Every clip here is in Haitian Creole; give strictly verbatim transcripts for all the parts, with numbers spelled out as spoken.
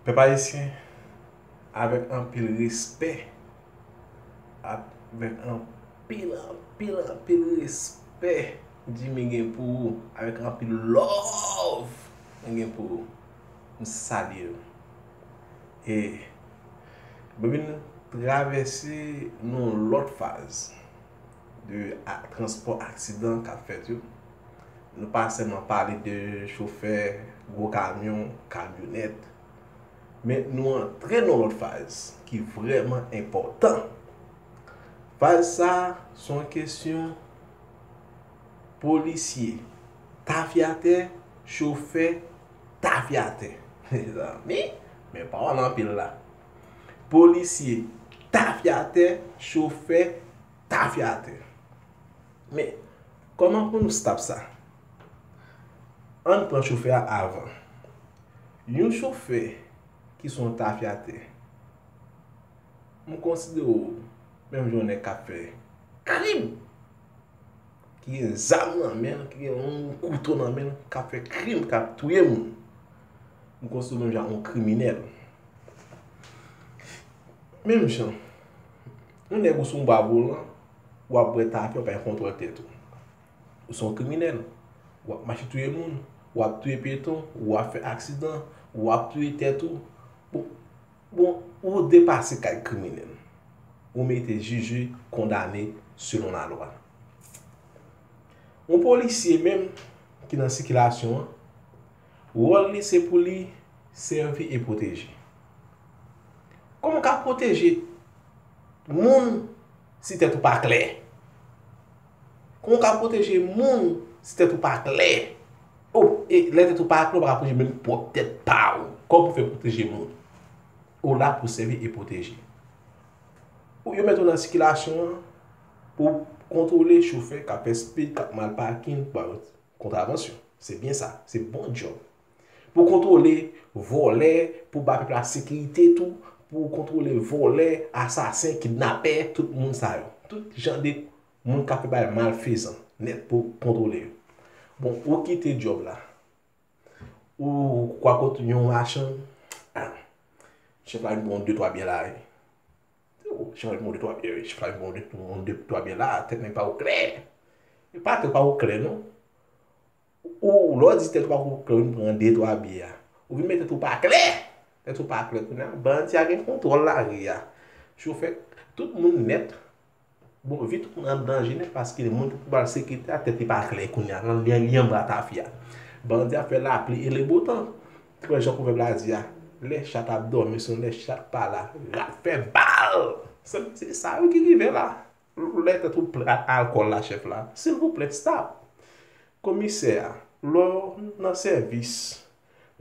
Pèp ayisyen, avèk anpil respè, avèk anpil, anpil, anpil respè Jimmy gen pou ou, avèk anpil love mwen gen pou ou, m salye w. E mwen vin travèse yon lòt faz de a- transpò aksidan k ap fèt yo. Nou pa sèlman pale de chofè gwo kamyon, kamyonèt, men nou antre nan lòt faz ki vrèman enpòtan. Faz sa a se yon kesyon polisye tafyatè, chofè tafyatè. Mezanmi, men pawòl anpil la. Polisye tafyatè, chofè tafyatè. Men, kòman pou nou stop sa? Ann pran chofè a avan. Yon chofè ki se yon tafyatè, m konsidere w menm jan yon nèg k ap fè krim, ki gen zam nan men l, ki gen yon kouto nan men l, k ap fè krim, k ap touye moun. M konsidere w menm jan yon kriminèl. Menm jan, yon nèg ou sou yon bwa volan, w ap bwè tafya, w pa gen kontwòl tèt ou. Ou se yon kriminèl. W ap mache touye moun, w ap touye pyeton, w ap fè aksidan, w ap touye tèt ou. Bon, bon, ou depase kad kriminèl. Ou mete jije, kondane selon lalwa. Yon polisye menm ki nan sikilasyon an, wòl li se pou li sèvi e pwoteje. Kòman w ka pwoteje moun si tèt ou pa klè? Kòman w ka pwoteje moun si tèt ou pa klè? O, e lè tèt ou pa klè, ou pa ka pwoteje menm pwòp tèt pa w. Kòman pou fè pwoteje moun? Ou la pou sèvi e pwoteje. Ou, yo mete w nan sikilasyon an pou kontwole chofè k ap fè speed, k ap mal pakin, pou ba yo kontravansyon. Se byen sa. Se bon djòb. Pou kontwole vòlè, pou ba pèp la sekirite tou, pou kontwole vòlè, asasen, kidnapè, tout moun sa yo. Tout jan de moun k ap fè bagay malfezan, nèt pou kontwole yo. Bon, ou kite djòb la. Ou kwa kot yon machann. Ah, chèf la vin pran yon de twa byè la, wi. Chèf la vin pran yon de twa byè, wi. Chèf la vin pran yon de, yon de twa byè la, tèt nèg pa ou klè. E pa tèt pa ou klè, non. Ou, lè w di tèt ou pa ou klè, ou vin pran de twa byè a. Ou vin mete tèt ou pa klè. Tèt ou pa klè kounye a. Bandi a gen kontwòl lari a. Chofè, tout moun nèt. Bon, vi tout moun an danje nèt paske moun ki pou ba l sekirite a, tèt li pa klè kounye a. Li, li anba tafya. Bandi a fè lapli e lebotan. Ou wè jan pwovèb la di a, lè chat ap dòmi, se yon lè chat pa la, rat fè bal. Se, se sa wi ki rive la. Lè tèt ou plen ak alkòl la, chèf la. Silvouplè, stop. Komisè a, lè w nan sèvis,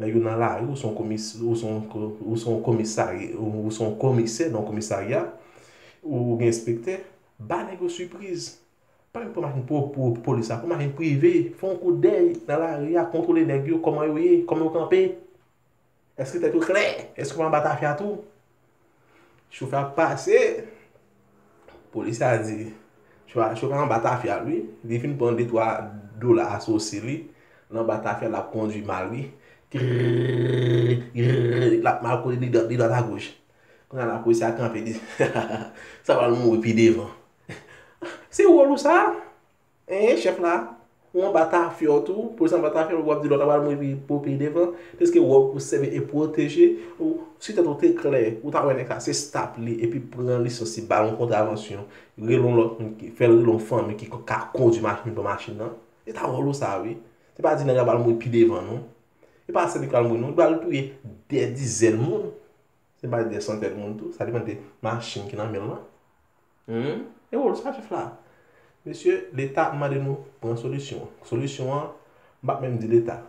nèg yo nan lari, ou se yon komis, ou se yon ko-, ou se yon komisari-, ou se yon komisè nan yon komisarya, ou gen enspektè, ba nèg yo sipriz. Pa menm pran machin pou, pou polis la, pran machin prive, fè yon kout dèy nan lari a, kontwole nèg yo, kòman yo ye, kòman yo kanpe. Èske tèt ou klè? Èske w pa anba tafya tou? Chofè a pase, polis la di, chofè, chofè a anba tafya l, wi. Li fin pran de twa dola asosye li, l anba tafya l ap kondwi mal, wi. Grrrr, grrrr, l ap mal kote li dwat, li dwat agoch. Kounye a la, polis la kanpe, li di, sa pral mouri pi devan. Se wòl ou sa? Hein, chèf la, ou anba tafya w tou, polis anba tafya w, w ap di lòt la pral mouri pou peyi devan, deske wòl pou sèvi e pwoteje, ou, si tèt ou te klè, ou ta wè nèg sa, se stop li, epi pran lisans li, ba l yon kontravansyon, rele yon lòt moun ki, fè l rele yon fanmi ki ka kondwi machin, pran machin nan. Se ta wòl ou sa, wi. Se pa di nèg la pral mouri pi devan, non. Se pa sèl li k pral mouri, non. Li pral touye dè dizèn moun. Se pa dè santèn moun tou. Sa depann de machin ki nan men l lan. Hmm? E wòl sa chèf la. Mesye, Leta ap mande nou pran solisyon an. Solisyon an, m p ap menm di Leta.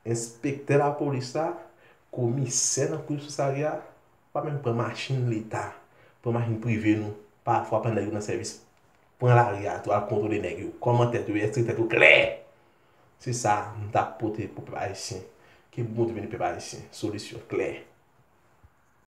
Enspektè lapolis la, komisè nan komisarya, pa menm pran machin Leta, pran machin prive nou. Pafwa pandan yo nan sèvis, pran lari a tou, al kontwole nèg yo. Kòman tèt yo ye? Èske tèt yo klè? Se sa m t ap pote pou pèp ayisyen. Ke Bondye beni pèp ayisyen. Solisyon klè.